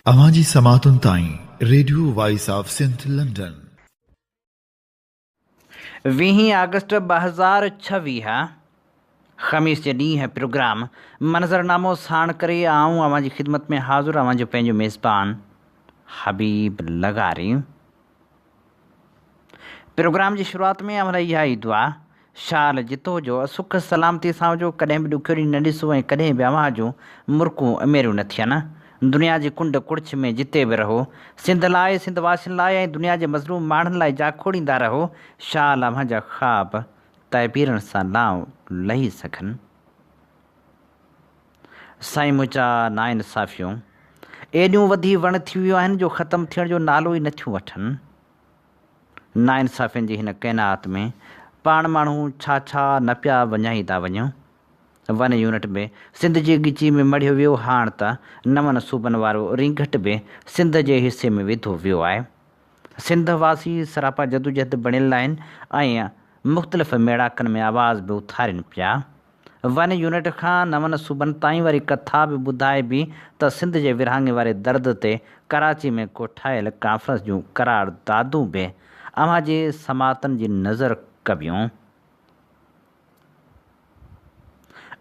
اوهان جي سماعتن تائين radio voice of Sindh London. ويهين آگسٽ 2026 خميس جي ڏينهن پروگرام منظرنامو ساڻ ڪري آئون اوهان جي خدمت ۾ حاضر اوهان جو پنهنجو ميزبان حبيب لغاري. پروگرام جي شروعات ۾ اوهان لاء اها ئي دعا، شال جتو جو سک سلامتي سان هجو، ڪڏهن به ڏکيو ڏينهن نه ڏسو ۽ ڪڏهن به اوهان جون مرڪون ميريون نه ٿين. دنيا جي ڪنڊ ڪڙڇ ۾ جتي به رهو، سنڌ لاء، سنڌ واسين لاء ۽ دنيا جي مظلوم ماڻهن لاء جاکوڙيندا رهو، شال اوهان جا خواب تعبيرن سان لانء لهي سگهن. سائين منهنجا ناانصافيون ايڏيون وڌي وڻ ٿي ويون آهن جو ختم ٿيڻ جو نالو ئي نٿيون وٺن. ناانصافين جي هن ڪائنات ۾ پاڻ ماڻهو ڇا ڇا نه پيا وڃائيندا وڃون. ون يونٽ به سنڌ جي ڳچي ۾ مڙهيو ويو هاڻ ته نون صوبن وارو رينگهٽ به سنڌ جي حصي ۾ وڌو ويو آهي. سنڌ واسي سراپا جدوجهد بڻيل آهن ۽ مختلف ميڙاڪن ۾ آواز به اٿارين پيا. ون يونٽ کان نون صوبن تائين واري ڪٿا به ٻڌائبي ته سنڌ جي ورهاڱي واري درد تي ڪراچي ۾ ڪوٺايل ڪانفرنس جون قراردادون به اوهان جي سماعتن جي نظر ڪبيون.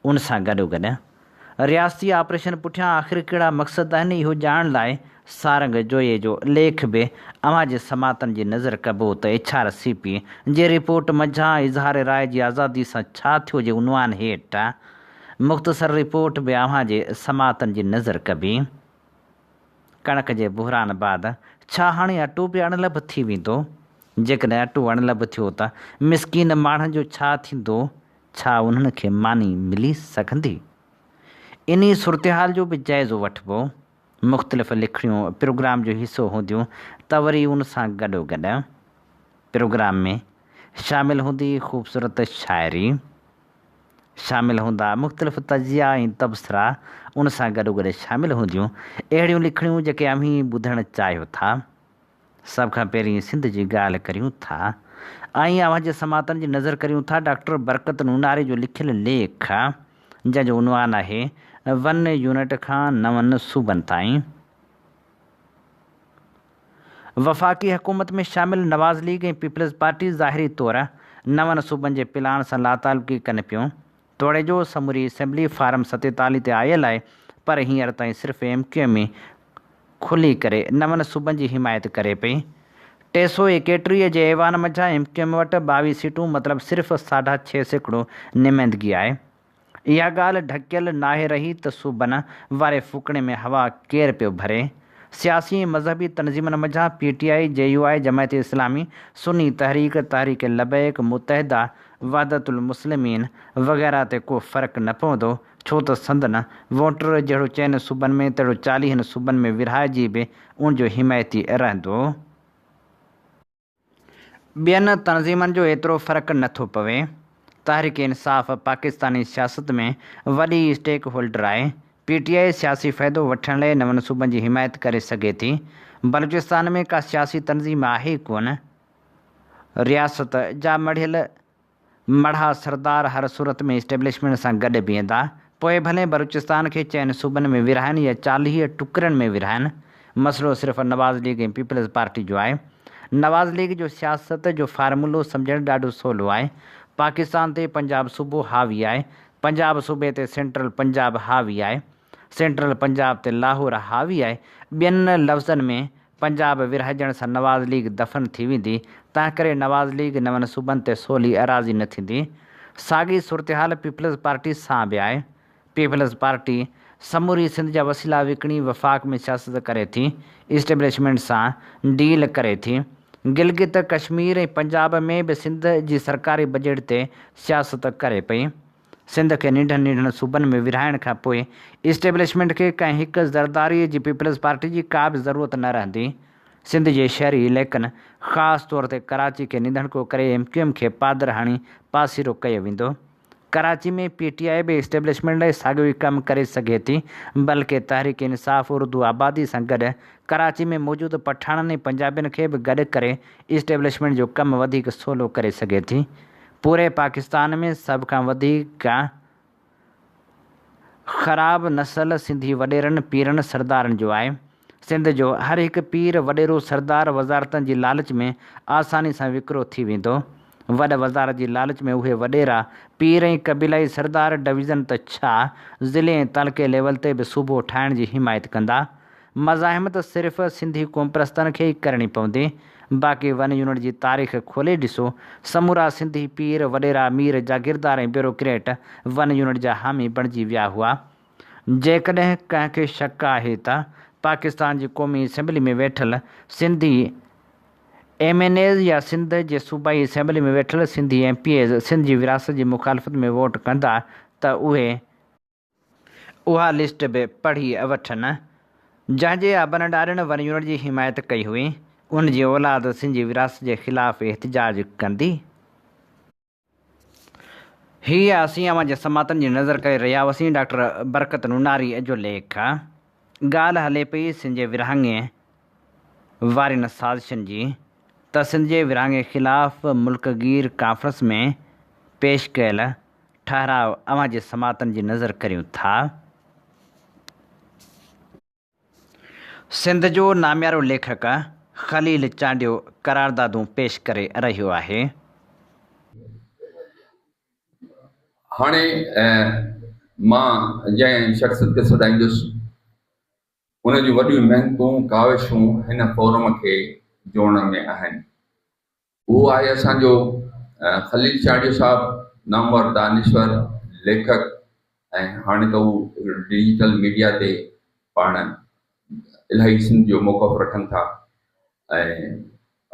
ان سان گڏوگڏ رياستي آپريشن پٺيان آخر ڪهڙا مقصد آهن اهو ڄاڻڻ لاء سارنگ جويي جو ليک به اوهان جي سماعتن جي نظر ڪبو ته ايڇ آر سي پي جي رپورٽ منجهان اظهار راء جي آزادي سان ڇا ٿيو جي عنوان هيٺ مختصر رپورٽ به اوهان جي سماعتن جي نظر ڪبي. ڪڻڪ جي بحران بعد ڇا هاڻي اٽو به اڻلڀ ٿي ويندو؟ جيڪڏهن اٽو اڻلڀ ٿيو ته مسڪين ماڻهن جو ڇا ٿيندو؟ ڇا انهن کي ماني ملي سگهندي؟ انهي صورتحال جو به جائزو وٺبو. مختلف لکڻيون پروگرام جو حصو هونديون ته وري ان سان گڏوگڏ پروگرام ۾ شامل هوندي خوبصورت شاعري، شامل هوندا مختلف تجزيا ۽ تبصرا، ان سان گڏوگڏ شامل هونديون اهڙيون لکڻيون جيڪي اوهين ٻڌڻ چاهيو ٿا. سڀ کان پهرين سنڌ جي ڳالهه ڪريون ٿا ۽ اوهان جي سماعتن جي نظر ڪريون ٿا ڊاڪٽر برڪت نوناري جو لکيل ليک جنهن جو عنوان آهي ون يونٽ کان نون صوبن تائين. وفاقي حڪومت ۾ شامل نواز ليگ ۽ پيپلز پارٽي ظاهري طور نون صوبن جي پلان سان لاتعلقي ڪن پيون توڙي جو سموري اسيمبلي فارم 47 تي آيل آهي پر هينئر تائين صرف ايم ڪيو ايم ئي کلي ڪري نون صوبن جي حمايت ڪري پئي. 331 جي ايوان منجهان ايم ڪيو ايم وٽ 22 سيٽون مطلب صرف ساڍا ڇهه سيڪڙو نمائندگي آهي. اها ڳالهه ڍڪيل ناهي رهي ته صوبن واري ڦوڪڻي ۾ هوا ڪير پيو ڀري. سياسي ۽ مذهبي تنظيمن منجهان P T I, J U I, Jamaat Islami, Sunni Tehreek, Tehreek Labbaik, Muttahida, Wahdat al-Muslimeen وغيره تي ڪو فرق نه پوندو، ڇو ته سندن ووٽر جهڙو چئن صوبن ۾ تهڙو چاليهن صوبن ۾ ورهائجي به ان جو حمايتي رهندو. ٻين تنظيمن جو ايترو فرق نه ٿو پوي. تحريڪ انصاف پاڪستاني سياست ۾ وڏي اسٽيڪ هولڊر آهي. پي ٽي آء سياسي فائدو وٺڻ لاء نون صوبن جي حمايت ڪري سگهي ٿي. بلوچستان ۾ ڪا سياسي تنظيم آهي ئي ڪونه. رياست جا مڙهيل مڙها سردار هر صورت ۾ اسٽيبلشمينٽ سان گڏ بيهندا، پوء ڀلي بلوچستان کي چئن صوبن ۾ ورهائن يا 40 ٽڪرن ۾ ورهائن. مسئلو صرف نواز ليگ ۽ پيپلز پارٽي جو آهي. نواز ليگ جو سياست جو فارمولو سمجهڻ ڏاڍو سولو آهي. پاڪستان تي پنجاب صوبو حاوي آهي. پنجاب صوبي تي سينٽرل پنجاب حاوي آهي. سينٽرل پنجاب تي لاهور حاوي آهي. ٻين لفظن ۾ پنجاب ورهائجڻ سان نواز ليگ دفن ٿي ويندي، تنهنڪري نواز ليگ نون صوبن تي سولي راضي نه ٿيندي. ساڳي صورتحال پيپلز پارٽي سان به آهي. پيپلز پارٽي سموري سنڌ جا وسيلا وڪڻي وفاق ۾ سياست ڪري ٿي، اسٽيبلشمينٽ سان ڊيل ڪري ٿي. گلگت، ڪشمير ۽ پنجاب ۾ به سنڌ جي سرڪاري بجيٽ تي سياست ڪري پئي. سنڌ کي ننڍن ننڍن صوبن ۾ ورهائڻ کان پوء اسٽيبلشمينٽ کي ڪنهن هڪ زرداريء جي پيپلز پارٽي جي ڪا به ضرورت نه رهندي. سنڌ جي شهري علائقن خاص طور تي ڪراچي کي نڌڻڪو ڪري ايم ڪيو ايم کي پادر هڻي پاسيرو ڪيو ويندو. ڪراچي ۾ پي ٽي آء به اسٽيبلشمينٽ لاء ساڳيو ئي ڪم ڪري سگهي ٿي بلڪه تحريڪ انصاف اردو آبادي سان گڏ ڪراچي ۾ موجود پٺاڻن ۽ پنجابين کي به گڏ ڪري اسٽيبلشمينٽ جو ڪم وڌيڪ سولو ڪري سگهي ٿي. پوري پاڪستان ۾ سڀ کان وڌيڪ خراب نسل سنڌي وڏيرن، پيرن، سردارن جو آهي. سنڌ جو هر هڪ پير، وڏيرو، سردار وزارتن جي لالچ ۾ آساني سان وڪرو ٿي ويندو. وڏ وزارت جي لالچ ۾ اهي وڏيرا، پير ۽ قبيلائي سردار ڊويزن ته ڇا ضلعي ۽ تعلقي ليول تي به صوبو ٺاهڻ جي حمايت ڪندا. مزاحمت صرف سنڌي قومپرستن کي ئي ڪرڻي پوندي. باقي ون يونٽ جي تاريخ کولي ڏسو، سمورا سنڌي پير، وڏيرا، مير، جاگيردار ۽ بيوروڪريٽ ون يونٽ جا حامي بڻجي ويا هئا. جيڪڏهن ڪنهن کي شڪ آهي ته پاڪستان جي قومي اسيمبلي ۾ ويٺل سنڌي ايم اين ايز يا سنڌ جي صوبائي اسيمبلي ۾ ويٺل Sindhi M P As Sindh جي ورهاست جي مخالفت ۾ ووٽ ڪندا ته اهي اها لسٽ به پڙهي وٺن جنهن جي ابن ڏاڏن ون يونٽ جي حمايت ڪئي هئي ان جي اولاد سنڌ جي ورهاست جي خلاف احتجاج ڪندي. هي اسين اوهان جي سماعتن جي نظر ڪري رهيا هئاسين ڊاڪٽر برڪت نوناري جو ليک. ڳالهه هلي پئي سنڌ جي ورهاڱي وارين سازشن جي ته سنڌ جي ورهاڱي خلاف ملڪ گير ڪانفرنس ۾ پيش ڪيل ٺهراء اوهان جي سماعتن جي نظر ڪريون ٿا. سنڌ جو ناميارو ليکڪ خليل چانڊيو قراردادون پيش ڪري رهيو آهي. هاڻي مان جنهن شخصيت کي سڏائيندس ان جون وڏيون محنتون ڪاوشون هن فورم کي جوڙڻ ۾ آهن. اهو آهي اسان جو خليل چانڊيو صاحب نامور دانشور، ليکڪ ۽ هاڻي ته هو ڊجيٽل ميڊيا تي پاڻ الاهي سنڌ جو موقف رکن ٿا ۽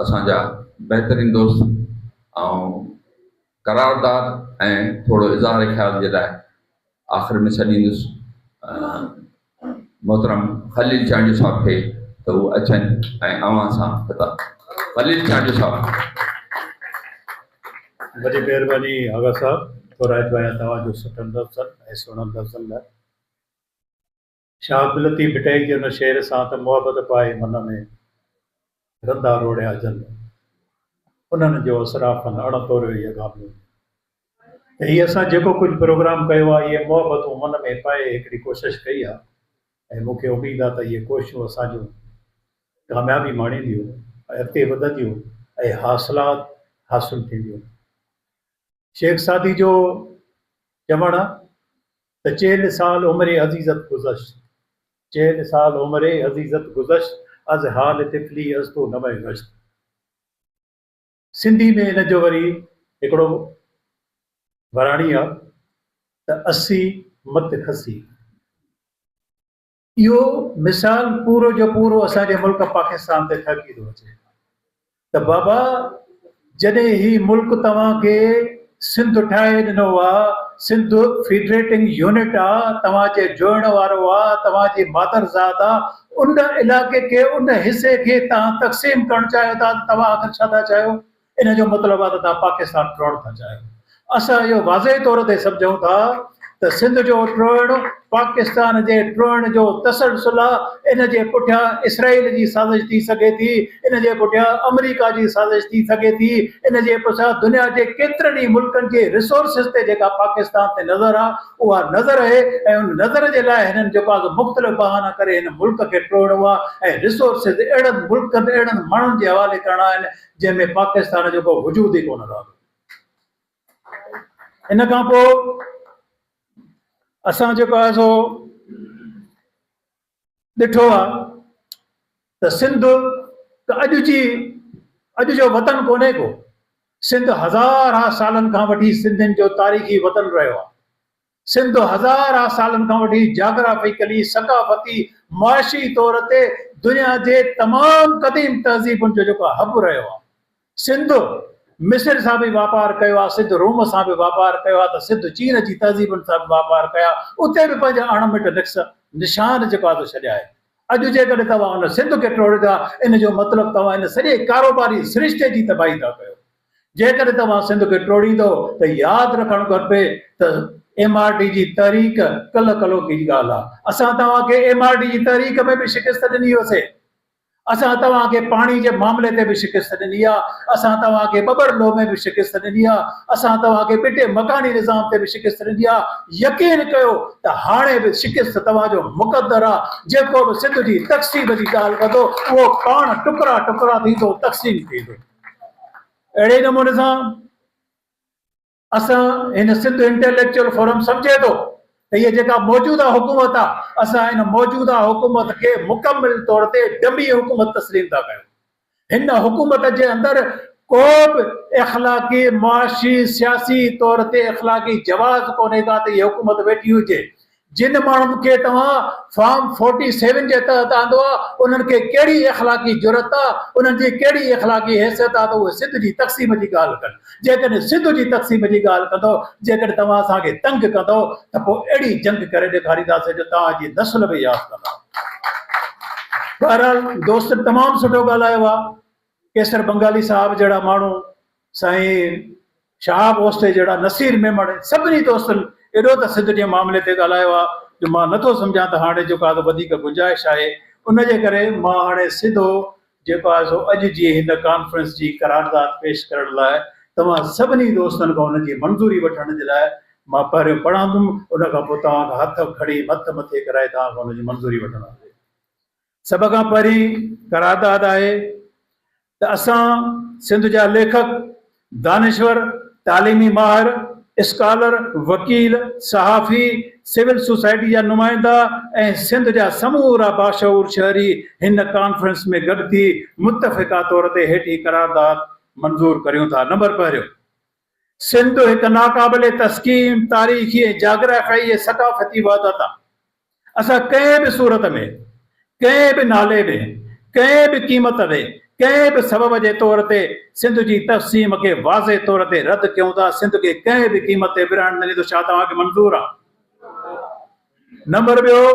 اسان جا بهترين دوست ۽ قرارداد ۽ ٿورو اظهار خيال جي لاء آخر ۾ سڏيندس محترم خليل چانڊيو صاحب کي ته هو اچن ۽ اوهان سان خطاب خليل چانڊيو صاحب. وڏي مهرباني آغا صاحب ٿورائتو آهيان توهان جو سٺن لفظن ۽ سهڻن لفظن لاء. شاهه عبداللطيف ڀٽائي جي ان شعر سان ته محبت پائي من ۾ رندا روڙيا جن، انهن جو اسرافن اڻ توريو ئي اگهاميو. ته هي اسان جيڪو ڪجهه پروگرام ڪيو آهي اهي محبتون من ۾ پائي هڪڙي ڪوشش ڪئي آهي ۽ مون کي اميد آهي ته اهي ڪوششون اسان جون ڪاميابي ماڻينديون ۽ اڳتي وڌنديون ۽ حاصلات حاصل ٿينديون. شيخ سعدي جو چوڻ آهي ته چهل سال عمر عزيزت گذشت، چهل سال عمر عزيزت گذشت از حال طفلي از تو نوه گشت. سنڌي ۾ ان جو وري هڪڙو وراڻي آ ته اسي مت کسي. اهو مثال پورو جو پورو اسان جي ملڪ پاڪستان تي ٺهڪي ٿو اچي ته بابا جڏهن هي ملڪ توهان کي سنڌ ٺاهي ڏنو آ، سنڌ فيڊريٽنگ يونٽ آ، توهان جي جوئڻ وارو آ، توهان جي مادر ذات آ، ان علائقي کي ان حصي کي توهان تقسيم ڪرڻ چاهيو ٿا ته توهان آخر ڇا ٿا چاهيو؟ ان جو مطلب آ ته توهان پاڪستان ٽوڙڻ ٿا چاهيو. اسان اهو واضح طور تي سمجهون ٿا ته سنڌ جو ٽوڙڻ پاڪستان جي ٽوڙڻ جو تسلسل آ، ان جي پٺيان اسرائيل جي سازش ٿي سگهي ٿي، ان جي پٺيان آمريڪا جي سازش ٿي سگهي ٿي، ان جي پٺيان دنيا جي ڪيترن ئي ملڪن جي ريسورسز تي جيڪا پاڪستان تي نظر آ اها نظر اهي ۽ ان نظر جي لاء هنن جيڪو آ سو مختلف بهانا ڪري هن ملڪ کي ٽوڙڻو آ ۽ ريسورسز اهڙن ملڪن اهڙن ماڻهن جي حوالي ڪرڻا آهن جنهن ۾ پاڪستان جو ڪو وجود ئي ڪونه رهندو. ان کان پوء اسان جيڪو آهي سو ڏٺو آهي ته سنڌ ته اڄ جي اڄ جو وطن ڪونهي ڪو سنڌ هزارها سالن کان وٺي سنڌين جو تاريخي وطن رهيو آهي سنڌ هزارها سالن کان وٺي جاگرافيڪلي، ثقافتي، معاشي طور تي دنيا جي تمام قديم تهذيبن جو جيڪو حب رهيو آهي. سنڌ مصر سان به واپار ڪيو آهي، سنڌ روم سان به واپار ڪيو آهي ته سنڌ چين جي تهذيبن سان به واپار ڪيا، اتي به پنهنجا اڻ مٽ نقش نشان جيڪو آهي سو ڇڏيا آهن. اڄ جيڪڏهن توهان ان سنڌ کي ٽوڙيو ٿا ان جو مطلب توهان ان سڄي ڪاروباري سرشتي جي تباهي ٿا ڪيو. جيڪڏهن توهان سنڌ کي ٽوڙيندو ته ياد رکڻ گهربي ته ايم آر ڊي جي تحريڪ ڪلهه ڪلهوڪي جي ڳالهه آهي. اسان توهان کي ايم آر ڊي جي تحريڪ ۾ به شڪست ڏني هئسي. اسان توهان کي پاڻي جي معاملي تي به شڪست ڏني آ، اسان توهان کي ٻٻرلو ۾ به شڪست ڏني آ، اسان توهان کي ٻٽي مڪاني نظام تي به شڪست ڏني آ، يقين ڪيو ته هاڻي به شڪست توهان جو مقدر آ، جيڪو به سنڌ جي تقسيم جي ڳالهه ڪندو اهو پاڻ ٽڪرا ٽڪرا ٿيندو تقسيم ٿيندو. اهڙي نموني سان. اسان هن سنڌ انٽيليڪچوئل فورم سمجهي ٿو ته هيء جيڪا موجوده حڪومت آ، اسان هن موجوده حڪومت کي مڪمل طور تي ڊمي حڪومت تسليم ٿا ڪيون. هن حڪومت جي اندر ڪو به اخلاقي، معاشي، سياسي طور تي اخلاقي جواز ڪونهي ڪا ته هيء حڪومت ويٺي هجي. جن ماڻهن کي توهان فارم فورٽي سيون جي تحت آندو آهي انهن کي ڪهڙي اخلاقي جرئت آهي، انهن جي ڪهڙي اخلاقي حيثيت آهي ته اهي سنڌ جي تقسيم جي ڳالهه ڪن. جيڪڏهن سنڌ جي تقسيم جي ڳالهه ڪندؤ، جيڪڏهن توهان اسان کي تنگ ڪندؤ ته پوء اهڙي جنگ ڪري ڏيکارينداسين جو توهان جي نسل به ياد ڪندا. بهرحال دوستن تمام سٺو ڳالهايو آهي. قيصر بنگالي صاحب جهڙا ماڻهو، سائين شهاب اوستي جهڙا، نصير ميمڻ، سڀني دوستن ايڏو ته سنڌ جي معاملي تي ڳالهايو آهي جو مان نٿو سمجهان ته هاڻي جيڪو آهي سو وڌيڪ گنجائش آهي. ان جي ڪري مان هاڻي سڌو جيڪو آهي سو اڄ جي هن ڪانفرنس جي قرارداد پيش ڪرڻ لاء توهان سڀني دوستن کان ان جي منظوري وٺڻ جي لاء مان پهريون پڙهندم، ان کان پوء توهان کان هٿ کڻي هٿ مٿي ڪرائي توهان کان ان جي منظوري وٺنداسين. سڀ کان پهرين قرارداد آهي ته اسان سنڌ جا ليکڪ، دانشور، تعليمي ماهر، اسڪالر، وڪيل، صحافي، سول سوسائٽي جا نمائندا ۽ سنڌ جا سمورا باشعور شهري هن ڪانفرنس ۾ گڏ ٿي متفقه طور تي هيٺين قرارداد منظور ڪريون ٿا. نمبر پهريون. سنڌ هڪ ناقابل تسقيم تاريخي ۽ جاگرافيائي ۽ ثقافتي وحدت آهي. اسان ڪنهن به صورت ۾، ڪنهن به نالي ۾، ڪنهن به قيمت تي، ڪنهن به سبب جي طور تي سنڌ جي تقسيم کي واضح طور تي رد ڪيون ٿا، سنڌ کي ڪنهن به قيمت تي ورهائڻ نه ڏيندو، ڇا توهان کي منظور آ؟ نمبر ٻيو،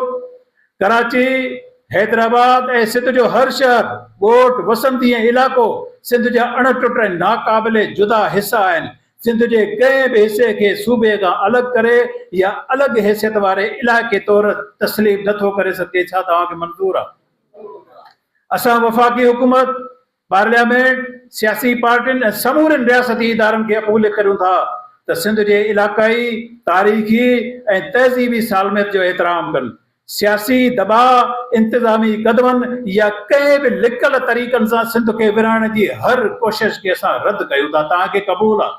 ڪراچي، حيدرآباد ۽ سنڌ جو هر شهر، ڳوٺ، وسندي ۽ علائقو سنڌ جا اڻ ٽٽ ۽ ناقابل جدا حصا آهن، سنڌ جي ڪنهن به حصي کي صوبي کان الڳ ڪري يا الڳ حيثيت واري علائقي طور تسليم نه ٿو ڪري سگهجي، ڇا توهان کي منظور آهي؟ اسان وفاقي حڪومت، پارليامينٽ، سياسي پارٽين ۽ سمورين رياستي ادارن کي اپيل ڪريون ٿا ته سنڌ جي علائقائي، تاريخي ۽ تهذيبي سالميت جو احترام ڪن، سياسي دٻاء، انتظامي قدمن يا ڪنهن به لڪل طريقن سان سنڌ کي ورهائڻ جي هر ڪوشش کي اسان رد ڪيون ٿا، توهان کي قبول آ؟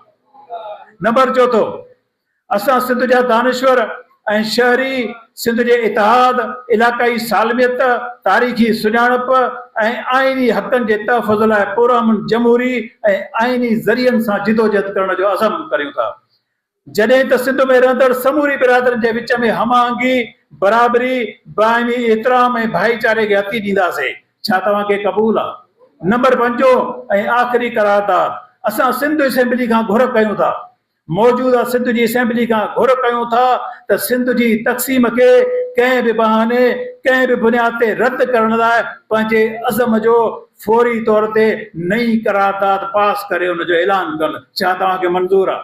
نمبر چوٿون، اسان سنڌ جا دانشور ۽ شهري سنڌ جي اتحاد، علاقائي سالميت، تاريخي سڃاڻپ ۽ آئيني حقن جي تحفظ لاء پرامن جمهوري ۽ آئيني ذريعن سان جدوجهد ڪرڻ جو عزم ڪريون ٿا. جڏهن ته سنڌ ۾ رهندڙ سموري برادرين جي وچ ۾ هم آهنگي، برابري، باهمي احترام ۽ ڀائيچاري کي هٿي ڏينداسين. ڇا توهان کي قبول آ؟ نمبر پنجون ۽ آخري قرارداد، اسان سنڌ اسيمبلي کان گهر ڪيون ٿا، موجوده سنڌ جي اسيمبلي کان گهر ڪيون ٿا ته سنڌ جي تقسيم کي ڪنهن به بهاني، ڪنهن به بنياد تي رد ڪرڻ لاء پنهنجي عزم جو فوري طور تي نئين قرارداد پاس ڪري ان جو اعلان ڪن. ڇا توهان کي منظور آ؟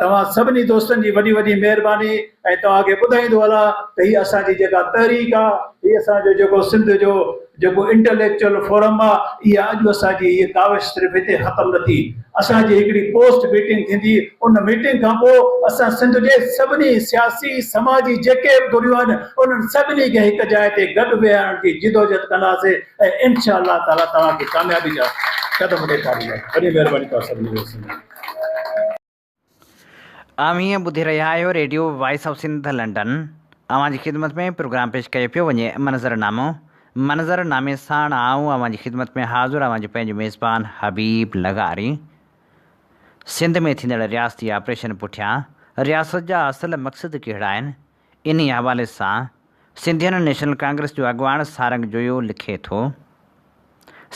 توهان سڀني دوستن جي وڏي وڏي مهرباني ۽ توهان کي ٻڌائيندو هلان ته هي اسان جي جيڪا تحريڪ آ هي اسان جو جيڪو سنڌ جو جيڪو انٽليڪچوئل فورم آ اها اڄ اسان جي هي ڪاوش صرف هتي ختم نه ٿي اسان جي هڪڙي پوسٽ ميٽنگ ٿيندي ان ميٽنگ کان پوء اسان سنڌ جي سڀني سياسي سماجي جيڪي به ڌريون آهن انهن سڀني کي هڪ جاء تي گڏ ويهارڻ جي جدوجهد ڪنداسين ۽ انشاء الله تعالي توهان کي ڪاميابي جا قدم ڏيکارينداسين وڏي مهرباني توهان سڀني دوستن جي. اوهين ٻڌي رهيا آهيو radio voice of Sindh London. اوهان جي خدمت ۾ پروگرام پيش ڪيو پيو وڃي منظر نامو. منظر نامي ساڻ آئون اوهان جي خدمت ۾ حاضر اوهان جو پنهنجو ميزبان حبيب لغاري. سنڌ ۾ ٿيندڙ رياستي آپريشن پٺيان رياست جا اصل مقصد ڪهڙا آهن؟ انهي حوالي سان سنڌين نيشنل ڪانگريس جو اڳواڻ سارنگ جويو لکي ٿو،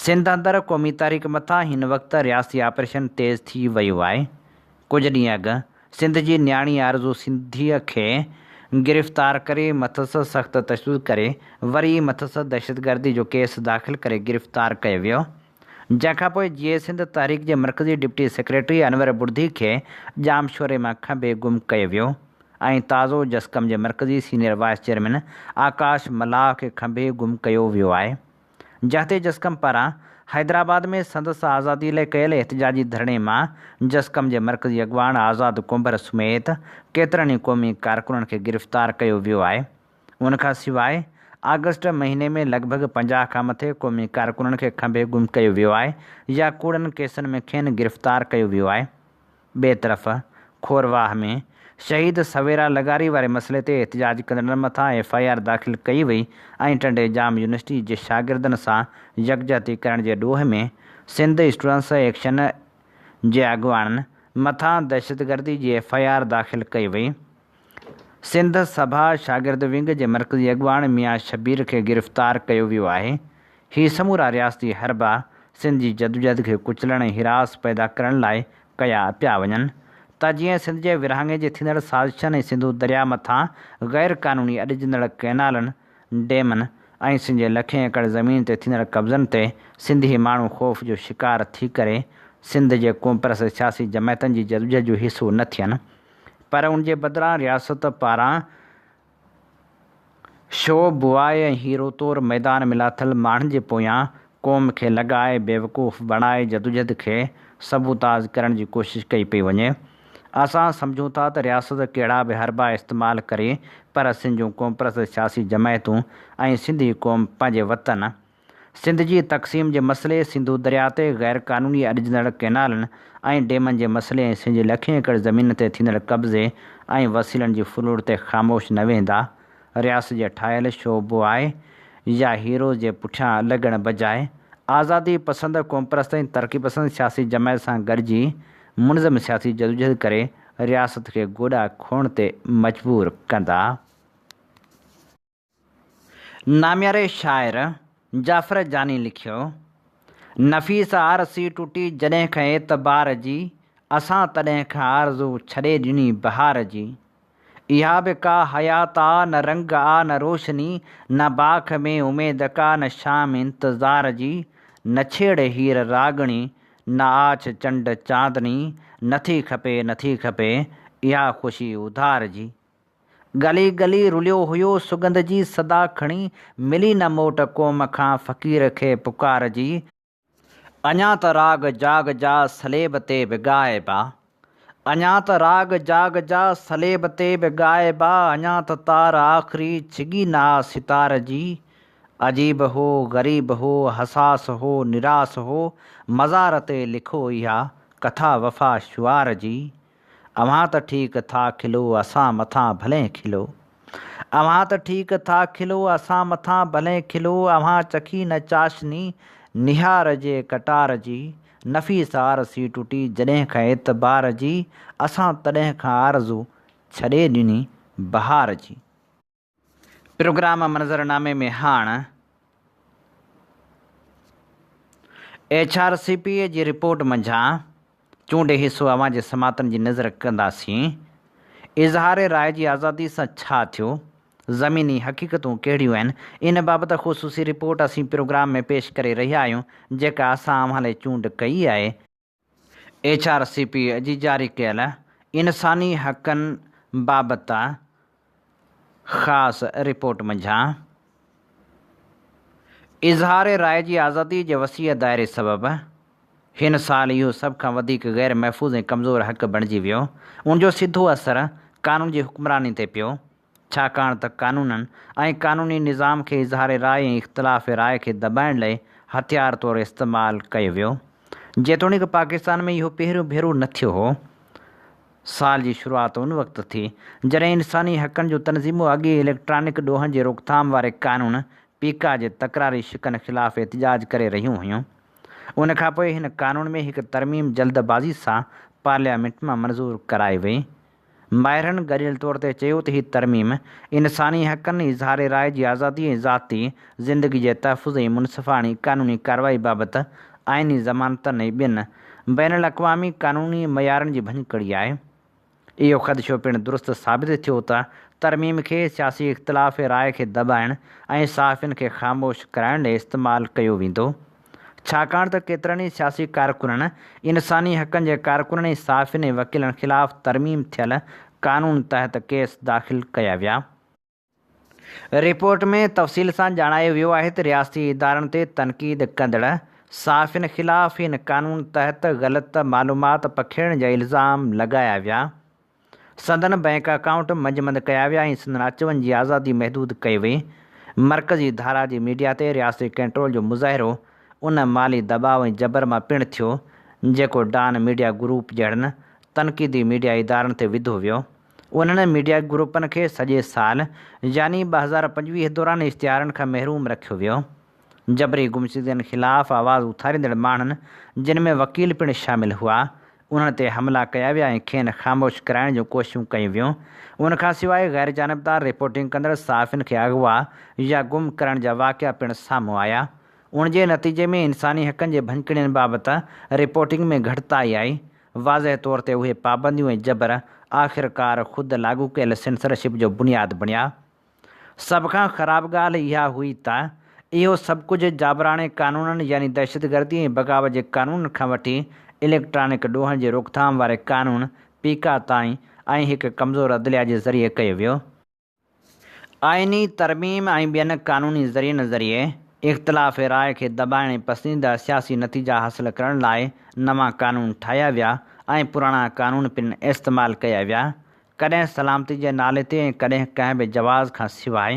سنڌ اندر قومي تحريڪ مٿان هن وقت رياستي آپريشن تيز ٿي ويو آهي. ڪجهه ڏينهن اڳ سنڌ جي نياڻي آرزو سنڌيء کي گرفتار ڪري مٿس سخت تشدد ڪري وري مٿس دهشتگردي جو ڪيس داخل ڪري گرفتار ڪيو ويو. جنهن کان پوء جيئي سنڌ تحريڪ جي مرڪزي ڊپٽي سيڪريٽري انور بڙدي کي ڄامشوري مان کنڀي گم ڪيو ويو ۽ تازو جسقم جي مرڪزي senior vice chairman Akash Mallah کي کنڀي گم ڪيو ويو آهي. جهتي جسقم پاران حيدرآباد ۾ سندس آزادي لاء ڪيل احتجاجي ڌرڻي مان جسقم جي مرڪزي اڳواڻ آزاد ڪنڀر سميت ڪيترن ئي قومي ڪارڪنن کي گرفتار ڪيو ويو آهي. ان کان سواء آگسٽ مهيني ۾ لڳ ڀڳ 50 کان مٿي قومي ڪارڪنن کي کنڀي گم ڪيو ويو آهي يا ڪوڙن ڪيسن ۾ کين گرفتار ڪيو ويو آهي. ٻئي طرف کورواهه ۾ شهيد سويرا لغاري واري مسئلي تي احتجاج ڪندڙن مٿان ايف I R داخل ڪئي وئي ۽ ٽنڊي ڄام يونيورسٽي جي شاگردن سان يڪجهتي ڪرڻ جي ڏوهه ۾ سنڌ اسٽوڊنٽس ايڪشن جي اڳواڻن مٿان دهشتگردي جي ايف I R داخل ڪئي وئي. سنڌ سڀا شاگرد ونگ جي مرڪزي اڳواڻ ميان شبير کي گرفتار ڪيو ويو آهي. هي سمورا رياستي حربا سنڌ جي جدوجهد کي ڪچلڻ ۽ هراس پيدا ڪرڻ لاء ڪيا پيا وڃن ته جيئن سنڌ جي ورهاڱي جي ٿيندڙ سازشن ۽ سنڌو درياء مٿان غير قانوني اڏجندڙ ڪئنالن، ڊيمن ۽ سنڌ جي لکين ايڪڙ زمين تي ٿيندڙ قبضن تي سنڌي ماڻهو خوف جو شڪار ٿي ڪري سنڌ جي قومپرست سياسي جماعتن جي جدوجهد جو حصو نه ٿين. پر ان جي بدران رياست پاران شو بواء ۽ هيرو طور ميدان ۾ لاٿل ماڻهن جي پويان قوم کي لڳائي بيوقوف بڻائي جدوجھد کي سبوتاز ڪرڻ جي ڪوشش ڪئي پئي وڃي. اسان سمجهون ٿا ته رياست ڪهڙا به حربا استعمال ڪري پر سنڌ جون قومپرست سياسي جماعتون ۽ سنڌي قوم پنهنجي وطن سنڌ جي تقسيم جي مسئلي، سنڌو درياء تي غير قانوني اڏجندڙ ڪئنالن ۽ ڊيمن جي مسئلي ۽ سنڌ جي لکين ايڪڙ زمين تي ٿيندڙ قبضي ۽ وسيلن جي ڦرلوٽ تي خاموش نه ويهندا. رياست جي ٺاهيل شو بواء يا هيروز جي پٺيان لڳڻ بجاء آزادي پسند، قومپرست ۽ ترقي پسند سياسي جماعت سان گڏجي منظم سياسي جدوجهد ڪري رياست کي گوڏا کوهڻ تي مجبور ڪندا. نامياري شاعر جعفر جاني لکيو، نفيس آرسي ٽٽي جڏهن کان اعتبار جي، اسان تڏهن کان آرزو ڇڏي ڏني بهار جي. اها به ڪا حيات آ نه رنگ آ نه روشني، نه باک ۾ اميد ڪا نه شام انتظار جي، نه ڇيڙ هير راڳڻي نه آڇ چنڊ چاندني، نٿي کپي نٿي کپي اها خوشي اڌار جي. ڳلي ڳلي رليو هيو سڳنڌ جي صدا کڻي، ملي نه موٽ قوم کان فقير کي پڪار جي. اڃا ته راڳ جاڳ جا صليب تي به ڳائبا، اڃا ته راڳ جاڳ جا صليب تي به ڳائبا، اڃا ته تار آخري ڇڳي نه آ ستار جي. عجيب هو، غريب هو، حساس هو، نراس هو، مزار تي لکو اها ڪٿا وفا شعار جي. اوهان ته ٺيڪ ٿا کلو اسان مٿان ڀلين کلو. اوهان ته ٺيڪ ٿا کلو اسان مٿان ڀلين کلو اوهان چکي نه چاشني نهار جي ڪٽار جي نفيس آرسي ٽٽي جڏهن کان اعتبار جي اسان تڏهن کان آرزو ڇڏي ڏني بهار جي. پروگرام منظرنامي ۾ هاڻ ايڇ آر سي پي جي رپورٽ منجهان چونڊي حصو اوهان جي سماعتن جي نظر ڪنداسين. اظهار راء جي آزادي سان ڇا ٿيو؟ زميني حقيقتون ڪهڙيون آهن؟ ان بابت خصوصي رپورٽ اسين پروگرام ۾ پيش ڪري رهيا آهيون جيڪا اسان اوهان لاء چونڊ ڪئي آهي. ايڇ آر سي پي جي جاري ڪيل انساني حقن بابت خاص رپورٽ منجهان اظهار راء جي آزادي جي وسيع دائري سبب هن سال اهو سڀ کان وڌيڪ غير محفوظ ۽ ڪمزور حق بڻجي ويو. ان جو سڌو اثر قانون جي حڪمراني تي پيو. ڇاڪاڻ ته قانونن ۽ قانوني نظام کي اظهار راء ۽ اختلاف راء کي دٻائڻ لئي هٿيار طور استعمال ڪيو ويو. جيتوڻيڪ پاڪستان ۾ اهو پهريون ڀيرو نه ٿيو هو. سال جي شروعات ان وقت ٿي، جڏهن انساني حقن جون تنظيمون اڳ ئي اليڪٽرانڪ ڏوهن جي روڪٿام واري قانون پيڪا جي تڪراري شقن خلاف احتجاج ڪري رهيون هيون. ان کانپوء هن قانون ۾ هڪ ترميم جلد بازي سان پارليامينٽ مان منظور ڪرائي وئي. ماهرن گڏيل طور تي چيو ته هي ترميم انساني حقن، اظهار راء جي آزادي ۽ ذاتي زندگي جي تحفظ ۽ منصفاڻي قانوني ڪارروائي بابت آئيني ضمانتن ۽ ٻين بين الاقوامي قانوني معيارن جي ڀڃڪڙي آهي. اهو خدشو پڻ درست ثابت ٿيو ته ترميم کي سياسي اختلاف راء کي دٻائڻ ۽ صحافين کي خاموش ڪرائڻ لاء استعمال ڪيو ويندو. ڇاڪاڻ ته ڪيترن ئي سياسي ڪارڪنن، انساني حقن جي ڪارڪنن ۽ صحافين ۽ وڪيلن خلاف ترميم ٿيل قانون تحت ڪيس داخل ڪيا ويا. رپورٽ ۾ تفصيل سان ڄاڻايو ويو آهي ته رياستي ادارن تي تنقيد ڪندڙ صحافين خلاف هن قانون تحت غلط معلومات پکيڙڻ جا الزام لڳايا ويا، سندن بئنڪ اڪائونٽ منجمند ڪيا ويا ۽ سندن اچ وڃ جي آزادي محدود ڪئي وئي. مرڪزي ڌارا جي ميڊيا تي رياستي ڪنٽرول جو مظاهرو ان مالي دٻاء ۽ جبر مان پڻ ٿيو، جيڪو ڊان ميڊيا گروپ جهڙن تنقيدي ميڊيا ادارن تي وڌو ويو. انهن ميڊيا گروپن کي سڄي سال يعني 2025 دوران اشتهارن کان محروم رکيو ويو. جبري گمشدگين خلاف آواز اٿاريندڙ ماڻهن جن ۾ وڪيل پڻ شامل هئا، انهن تي حملا ڪيا ويا ۽ کين خاموش ڪرائڻ جون ڪوششون ڪيون ويون. ان کان سواء غيرجانبدار رپورٽنگ ڪندڙ صحافين کي اغوا يا گم ڪرڻ جا واقعا پڻ سامهون آيا. ان جي نتيجي ۾ انساني حقن جي ڀڃڪڙين بابت رپورٽنگ ۾ گهٽتائي آئي. واضح طور تي اهي پابنديون ۽ جبر آخرڪار خود لاڳو ڪيل سينسرشپ جو بنياد بڻيا. سڀ کان خراب ڳالهه اها هئي ته اهو سڀ ڪجهه جابراڻي قانونن يعني دهشتگردي ۽ بغاوت جي قانونن کان وٺي اليڪٽرانڪ ڏوهن جي روڪٿام واري قانون، پيڪا، تائين ۽ هڪ ڪمزور عدليه جي ذريعي ڪيو ويو. آئيني ترميم ۽ ٻين قانوني ذريعن ذريعي اختلاف راء کي دٻائڻ ۽ پسنديده سياسي نتيجا حاصل ڪرڻ لاء نوان قانون ٺاهيا ويا ۽ پراڻا قانون پڻ استعمال ڪيا ويا، ڪڏهن سلامتي جي نالي تي ۽ ڪڏهن ڪنهن به جواز کان سواء.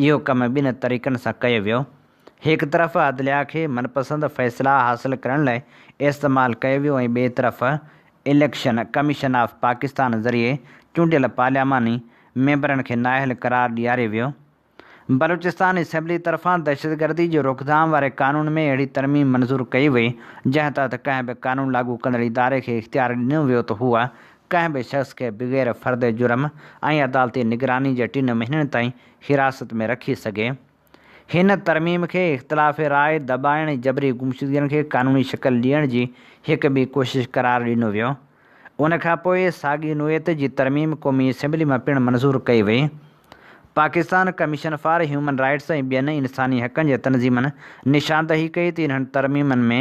اهو ڪم ٻن طريقن سان ڪيو ويو. هڪ طرف عدليه کي من پسند فيصلا حاصل ڪرڻ لاء استعمال ڪيو ويو ۽ ٻئي طرف اليڪشن ڪميشن آف پاڪستان ذريعي چونڊيل پارلياماني ميمبرن کي نااهل قرار ڏياريو ويو. بلوچستان اسيمبلي طرفان دهشتگردي جي روڪٿام واري قانون ۾ اهڙي ترميم منظور ڪئي وئي، جنهن تحت ڪنهن به قانون لاڳو ڪندڙ اداري کي اختيار ڏنو ويو ته هو ڪنهن به شخص کي بغير فرد جرم ۽ عدالتي نگراني جي ٽن مهينن تائين حراست ۾ رکي سگهي. هن ترميم کي اختلاف راء دٻائڻ ۽ جبري گمشدگين کي قانوني شڪل ڏيڻ جي هڪ ٻي ڪوشش قرار ڏنو ويو. ان کان پوء ساڳي نوعيت جي ترميم قومي اسيمبلي مان پڻ منظور ڪئي وئي. Pakistan commission for human rights ۽ ٻين انساني حقن جي تنظيمن نشاندهي ڪئي ته انهن ترميمن ۾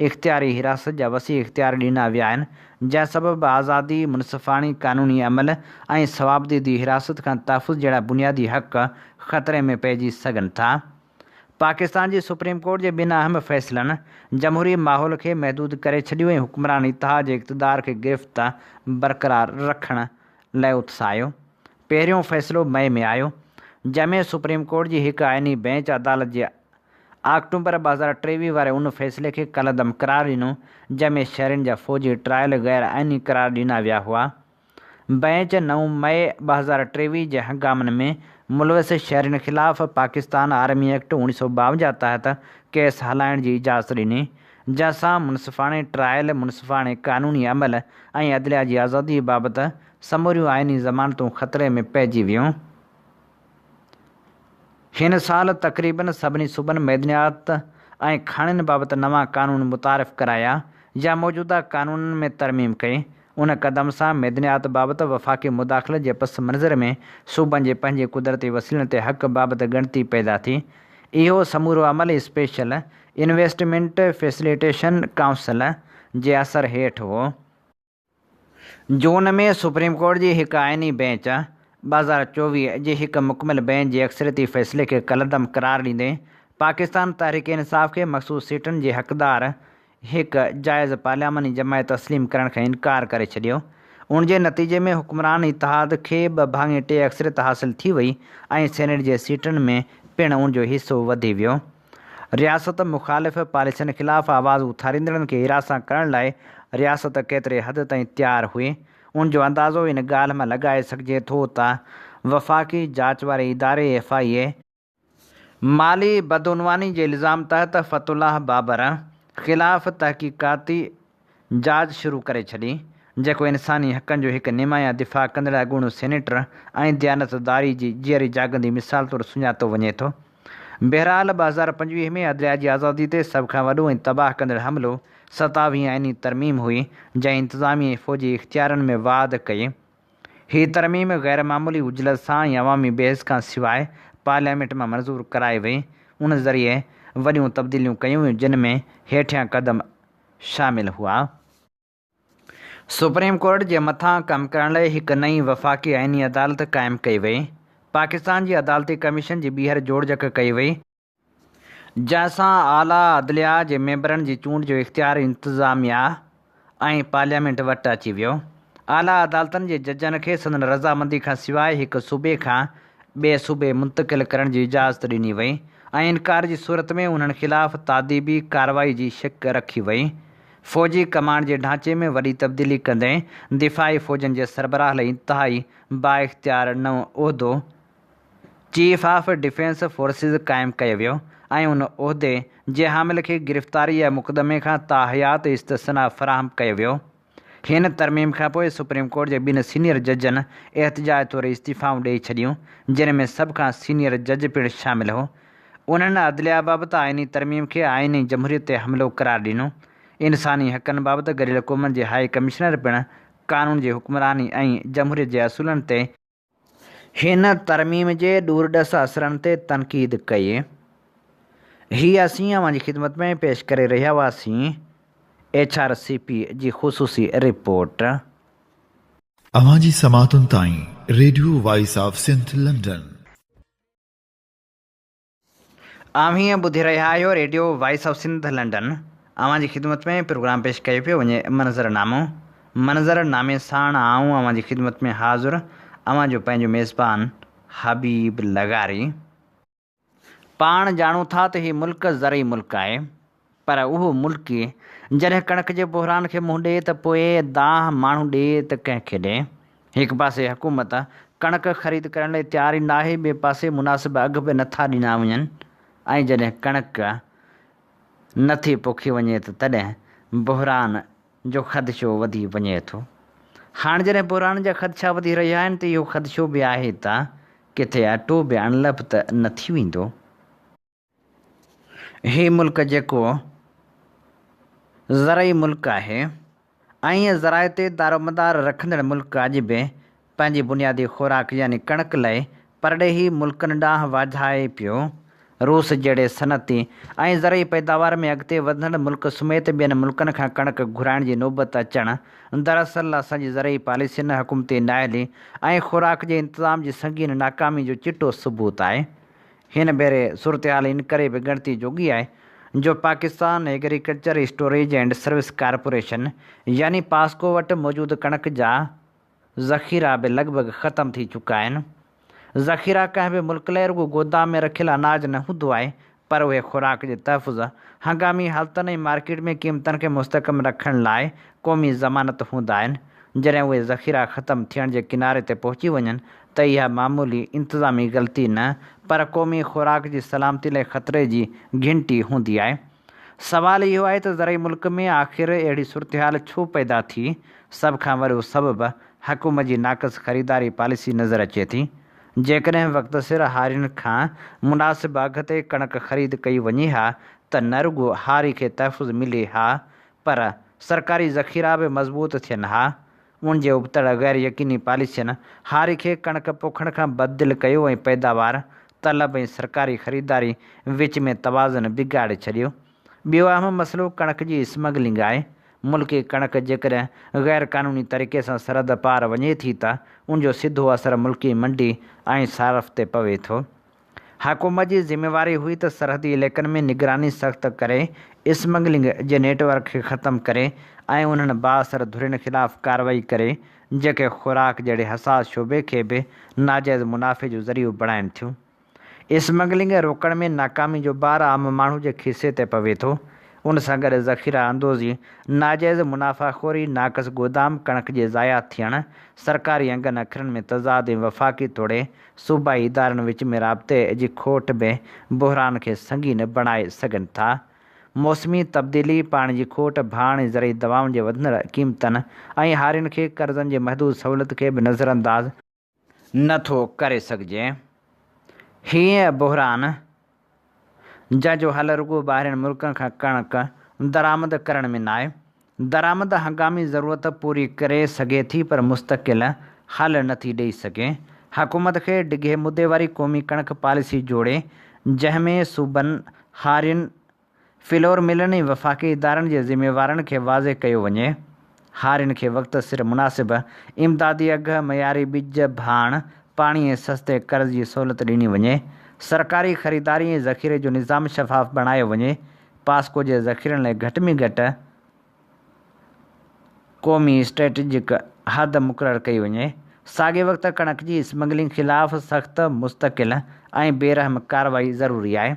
اختياري حراست جا وسيع اختيار ڏنا ويا آهن، جنهن سبب آزادي، منصفاڻي قانوني عمل ۽ صوابديدي حراست کان تحفظ جهڙا بنيادي حق خطري ۾ پئجي سگهن ٿا. پاڪستان جي سپريم ڪورٽ جي ٻن اهم فيصلن جمهوري ماحول کي محدود ڪري ڇڏيو ۽ حڪمران اتحاد جي اقتدار کي گرفت برقرار رکڻ لاء اتساهيو. پهريون فيصلو مئي ۾ آيو، جنهن ۾ سپريم ڪورٽ جي هڪ آئيني بئنچ عدالت جي آڪٽومبر 2023 واري ان فيصلي کي ڪالعدم قرار ڏنو، جنهن ۾ شهرين جا فوجي ٽرائل غير آئيني قرار ڏنا ويا هئا. بئنچ نو مئي 2023 جي هنگامن ۾ ملوث شهرين خلاف پاڪستان آرمي ايڪٽ 1952 تحت ڪيس هلائڻ جي اجازت ڏني، جنهن سان منصفاڻي ٽرائل، منصفاڻي قانوني عمل ۽ عدليه جي آزادي بابت سموريون آئيني ضمانتون خطري ۾ پئجي ويون. هن سال تقريبن سڀني صوبن معدنيات ۽ کاڻين بابت نوان قانون متعارف ڪرايا يا موجوده قانونن ۾ ترميم ڪئي. ان قدم سان معدنيات بابت وفاقي مداخلت جي پس منظر ۾ صوبن جي پنهنجي قدرتي وسيلن تي حق بابت ڳڻتي پيدا ٿي. اهو سمورو عمل اسپيشل انويسٽمينٽ فيسليٽيشن ڪائونسل جي اثر هيٺ هو. جون ۾ سپريم ڪورٽ جي هڪ آئيني بئنچ 2024 جي هڪ مڪمل بئنچ جي اڪثريتي فيصلي کي ڪالعدم قرار ڏيندي پاڪستان تحريڪ انصاف کي مخصوص سيٽن جي حقدار هڪ جائز پارلياماني جماعت تسليم ڪرڻ کان انڪار ڪري ڇڏيو. ان جي نتيجي ۾ حڪمران اتحاد کي ٻه ڀاڱي ٽي اڪثريت حاصل ٿي وئي ۽ سينيٽ جي سيٽن ۾ پڻ ان جو حصو وڌي ويو. رياست مخالف پاليسين خلاف آواز اٿاريندڙن کي هراسان ڪرڻ لاء رياست ڪيتري حد تائين تيار هئي، ان جو اندازو ان ڳالهه مان لڳائي سگهجي ٿو ته وفاقي جاچ واري اداري، ايف I اي، مالي بدعنواني جي الزام تحت فتح الله بابر خلاف تحقيقاتي جاچ شروع ڪري ڇڏي، جيڪو انساني حقن جو هڪ نمايان دفاع ڪندڙ اڳوڻو سينيٽر ۽ ديانتداري جي جيئري جاڳندي مثال طور سڃاتو وڃي ٿو. بهرحال 2025 ۾ عدليه جي آزادي تي سڀ کان وڏو ۽ تباهه ڪندڙ حملو ستاويهين آئيني ترميم هئي، جنهن انتظامي ۽ فوجي اختيارن ۾ واڌ ڪئي. هي ترميم غير معمولي عجلت سان ۽ عوامي بحث کان سواء پارليامينٽ مان منظور ڪرائي وئي، ان ذريعي وڏيون تبديليون ڪيون ويون، جن ۾ هيٺيان قدم شامل هئا. سپريم ڪورٽ جي مٿان ڪم ڪرڻ لاء هڪ نئين وفاقي آئيني عدالت قائم ڪئي وئي. پاڪستان جي عدالتي ڪميشن جي ٻيهر جوڙجڪ ڪئي وئي، جنهن سان اعليٰ عدليه جي ميمبرن جي چونڊ جو اختيار انتظاميا ۽ پارليامينٽ وٽ اچي ويو. اعليٰ عدالتن جي ججن کي سندن رضامندي کان سواء هڪ صوبي کان ٻئي صوبي منتقل ڪرڻ جي اجازت ڏني وئي ۽ انڪار جي صورت ۾ انهن خلاف تاديبي ڪارروائي جي شق رکي وئي. فوجي ڪمانڊ جي ڍانچي ۾ وڏي تبديلي ڪندي دفاعي فوجن جي سربراهه لاء انتهائي بااختيار نئون عهدو چيف آف ڊفينس فورسز قائم ڪيو ويو ۽ ان عهدي جي حامل کي گرفتاري يا مقدمي کان تاحيات استثنيٰ فراهم ڪيو ويو. هن ترميم کانپوء سپريم ڪورٽ جي ٻن سينيئر ججن احتجاج طور استعيفائون ڏئي ڇڏيون، جن ۾ سڀ کان سينيئر جج پڻ شامل هو. انهن عدليه بابت آئيني ترميم کي آئين ۽ جمهوريت تي حملو قرار ڏنو. انساني حقن بابت گڏيل قومن جي هائي ڪمشنر پڻ قانون جي حڪمراني ۽ جمهوريت جي اصولن تي هن ترميم جي ڏورڏس اثرن تي تنقيد ڪئي. هي اسين اوهان جي خدمت ۾ پيش ڪري رهيا هئاسين ايڇ آر سي پي جي خصوصي رپورٽ. اوهان جي سماعتن تائين radio voice of Sindh London. اوهين ٻڌي رهيا آهيو radio voice of Sindh London. اوهان جي خدمت ۾ پروگرام پيش ڪيو پيو وڃي منظر نامو. منظر نامي ساڻ آئون اوهان جي خدمت ۾ حاضر اوهان جو پنهنجو ميزبان حبيب لغاري. پاڻ ڄاڻون ٿا ته هي ملڪ زرعي ملڪ آهي پر اهو ملڪ ئي جڏهن ڪڻڪ جي بحران کي منهن ڏئي ته پوء دانهن ماڻهو ڏئي ته ڪنهن کي ڏئي؟ هڪ پاسي حڪومت ڪڻڪ خريد ڪرڻ لاء تيار ئي ناهي ٻئي پاسي مناسب اگهه به نٿا ڏنا وڃن ۽ جڏهن ڪڻڪ نٿي پوکي وڃي ته تڏهن بحران جو خدشو وڌي وڃي ٿو. هاڻ جڏهن بحران جا خدشا وڌي رهيا آهن ته اهو خدشو به آهي ته ڪٿي اٽو به اڻلڀ ته نه ٿي ويندو. هي ملڪ جيڪو زرعي ملڪ آهي ۽ زراعت تي دارومدار رکندڙ ملڪ اڄ به پنهنجي بنيادي خوراڪ يعني ڪڻڪ لئه پرڏيهي ملڪن ڏانهن واجهائي پيو. روس جهڙي صنعتي ۽ زرعي پيداوار ۾ اڳتي وڌندڙ ملڪ سميت ٻين ملڪن کان ڪڻڪ گهرائڻ جي نوبت اچڻ دراصل اسان جي زرعي پاليسين، حڪومتي نااهلي ۽ خوراڪ جي انتظام جي سنگين ناڪامي جو چٽو ثبوت آهي. هن ڀيري صورتحال ان ڪري به ڳڻتي جوڳي آهي جو Pakistan agriculture storage and service corporation يعني پاسڪو وٽ موجود ڪڻڪ جا ذخيرا به لڳ ڀڳ ختم ٿي چڪا آهن. ذخيرا ڪنهن به ملڪ لاء رڳو گودام ۾ رکيل اناج نه هوندو آهي پر اهي خوراڪ جي تحفظ، هنگامي حالتن ۽ مارڪيٽ ۾ قيمتن کي مستحڪم رکڻ لاء قومي ضمانت هوندا آهن. جڏهن اهي ذخيرا ختم ٿيڻ جي ڪناري تي پهچي وڃن ته اها معمولي انتظامي غلطي نه پر قومي خوراڪ جي سلامتي لاء خطري جي گهنٽي هوندي آهي. سوال اهو آهي ته زرعي ملڪ ۾ آخر اهڙي صورتحال ڇو پيدا ٿي؟ سڀ کان وڏو سبب حڪومت جي ناقص خريداري پاليسي نظر اچي ٿي. جيڪڏهن وقت سر هارين کان مناسب اگهه تي ڪڻڪ خريد ڪئي وڃي ها ته نه رڳو هاري کي تحفظ ملي ها پر سرڪاري ذخيرا به مضبوط ٿين ها. ان جي ابتڙ غير يقيني پاليسين هاري کي ڪڻڪ پوکڻ کان بددل ڪيو ۽ پيداوار، طلب ۽ سرڪاري خريداري وچ ۾ توازن بگاڙي ڇڏيو. ٻيو اهم مسئلو ڪڻڪ جي اسمگلنگ آهي. ملڪي ڪڻڪ جيڪڏهن غير قانوني طريقي سان سرحد پار وڃي ٿي ته ان جو سڌو اثر ملڪي منڊي ۽ صارف تي پوي ٿو. حڪومت جي ذميواري هئي ته سرحدي علائقن ۾ نگراني سخت ڪري، اسمگلنگ جي نيٽ ورڪ کي ختم ڪري ۽ انهن بااثر ڌرين خلاف ڪارروائي ڪري جيڪي خوراڪ جهڙي حساس شعبي کي به ناجائز منافعي جو ذريعو بڻائين ٿيون. اسمگلنگ روڪڻ ۾ ناڪامي جو بار عام ماڻهو جي کيسي تي پوي ٿو. ان سان گڏ ذخيره اندوزي، ناجائز منافع خوري، ناقص گودام، ڪڻڪ جي ضايع ٿيڻ، سرڪاري انگن اکرن ۾ تضاد ۽ وفاقي توڙي صوبائي ادارن وچ ۾ رابطي جي کوٽ به بحران کي سنگين بڻائي سگهن ٿا. موسمي تبديلي، پاڻي جي کوٽ، ڀاڻ ۽ زرعي دوائن جي وڌندڙ قيمتن ۽ هارين کي قرضن جي محدود سهولت کي به نظرانداز نه ٿو ڪري سگهجي. هيء بحران جنهن جو حل رڳو ٻاهرين ملڪن کان ڪڻڪ درآمد ڪرڻ ۾ ناهي. درآمد هنگامي ضرورت پوري ڪري سگهي ٿي پر مستقل حل نه ٿي ڏئي سگهي. حڪومت کي ڊگهي مدي واري قومي ڪڻڪ پاليسي جوڙي جنهن ۾ صوبن، هارين، فلور ملن ۽ وفاقي ادارن جي ذميوارن کي واضح ڪيو وڃي. هارين کي وقت سر مناسب امدادي اگهه، معياري ٻج، ڀاڻ، پاڻي ۽ سستي قرض جي سهولت ڏني وڃي، سرڪاري خريداري ۽ ذخيري جو نظام شفاف بڻايو وڃي، پاسڪو جي ذخيرن لاء گهٽ ۾ گهٽ قومي اسٽريٽجڪ حد مقرر ڪئي وڃي. ساڳئي وقت ڪڻڪ جي اسمگلنگ خلاف سخت، مستقل ۽ بي رحم ڪارروائي ضروري آهي.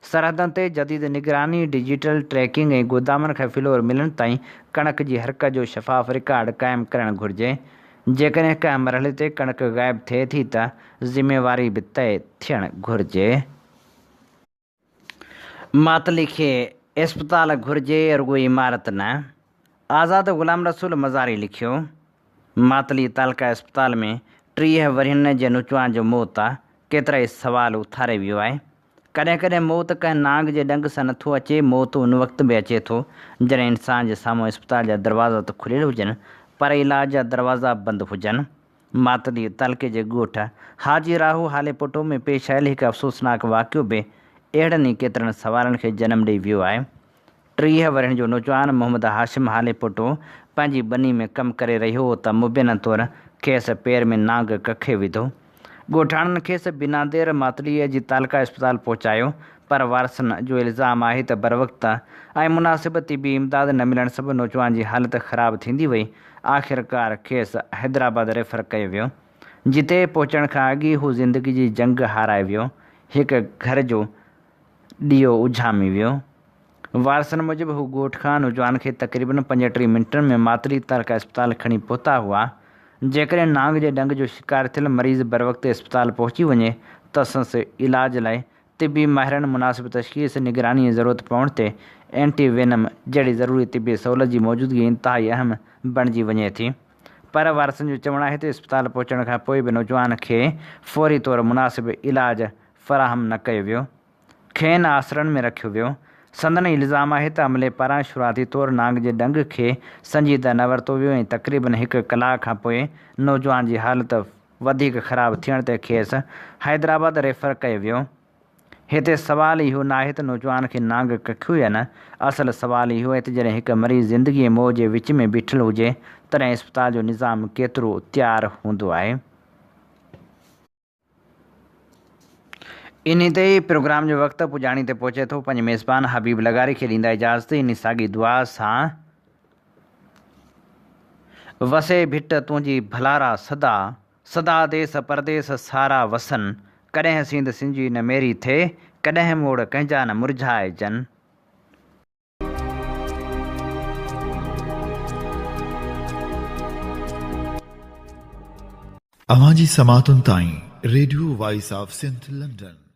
سرحدن تي جديد نگراني، ڊجيٽل ٽريڪنگ ۽ گودامن کان فلور ملن تائين ڪڻڪ جي حرڪت جو شفاف رڪارڊ قائم ڪرڻ گهرجي. جيڪڏهن ڪنهن مرحلي تي ڪڻڪ غائب ٿئي ٿي ته ذميواري به طئي ٿيڻ گهرجي. ماتلي کي اسپتال گهرجي رڳو عمارت نه، آزاد غلام رسول مزاري لکيو، ماتلي تعلقه اسپتال ۾ 30 ورهين جي نوجوان جو موت ڪيترائي سوال اٿاري ويو آهي. ڪڏهن ڪڏهن موت ڪنهن نانگ جي ڏنگ سان نٿو اچي، موت ان وقت به اچي ٿو جڏهن انسان جي سامهون اسپتال جا دروازا ته کليل هجن پر علاج جا دروازا بند هجن. ماتلي تعلقي جي ڳوٺ حاجي راهو هاليپوٽو ۾ پيش آيل هڪ افسوسناڪ واقعو به اهڙن ئي ڪيترن سوالن کي جنم ڏئي ويو آهي. 30 ورهين جو نوجوان محمد هاشم هاليپوٽو پنهنجي ٻني ۾ ڪم ڪري رهيو هو ته مبينا طور کيس پير ۾ نانگ ڪکي وڌو. ڳوٺاڻن کيس بنا دير ماتليء جي تعلقه اسپتال پهچايو پر وارثن جو الزام آهي ته بروقت ۽ مناسب طبي امداد نه ملڻ سبب نوجوان جي حالت خراب ٿيندي وئي، آخرڪار کيس حيدرآباد ريفر ڪيو ويو، جتي پهچڻ کان اڳ ئي هو زندگي جي جنگ هارائي ويو، هڪ گهر جو ڏيئو اجهامي ويو. وارثن موجب هو ڳوٺ کان نوجوان کي تقريبن 35 منٽن ۾ ماتلي تعلقه اسپتال کڻي پهتا هئا، جيڪڏهن نانگ جي ڏنگ جو شڪار ٿيل مريض بروقت اسپتال پهچي وڃي ته سندس علاج لاء طبي ماهرن مناسب تشخيص، نگراني ۽ ضرورت پوڻ تي اينٽي وينم جهڙي ضروري طبي سهولت جي موجودگي انتهائي اهم بڻجي وڃي ٿي. پر وارثن جو چوڻ آهي ته اسپتال پهچڻ کان پوء به نوجوان کي فوري طور مناسب علاج فراهم نه ڪيو ويو. کين آسرن ۾ رکيو ويو. سندن الزام آهي ته عملي پاران شروعاتي طور نانگ جي ڏنگ کي سنجيده نه ورتو ويو ۽ تقريبن هڪ ڪلاڪ کان پوء نوجوان جي حالت وڌيڪ خراب ٿيڻ تي کيس حيدرآباد ريفر ڪيو ويو. هتي سوال اهو ناهي ته نوجوان کي نانگ ڪکيو يا نه، اصل سوال اهو آهي ته جڏهن هڪ مريض زندگي ۽ موت جي وچ ۾ بيٺل هجي تڏهن اسپتال جو نظام ڪيترو تيار هوندو آهي. انهي تي ئي پروگرام جو وقت پڄاڻي تي پهچي ٿو. پنهنجي ميزبان حبيب لغاري کي ڏيندا اجازت انهي ساڳي دعا سان. وسي ڀٽ تنهنجي ڀلارا سدا، سدا ديس پرديس سارا وسن، ڪڏهن سينڌ سنجي نه ميري ٿئي، ڪڏهن موڙ ڪنهن جا نه مرجهائجن. اوهان جي سماعتن تائين radio voice of Sindh London.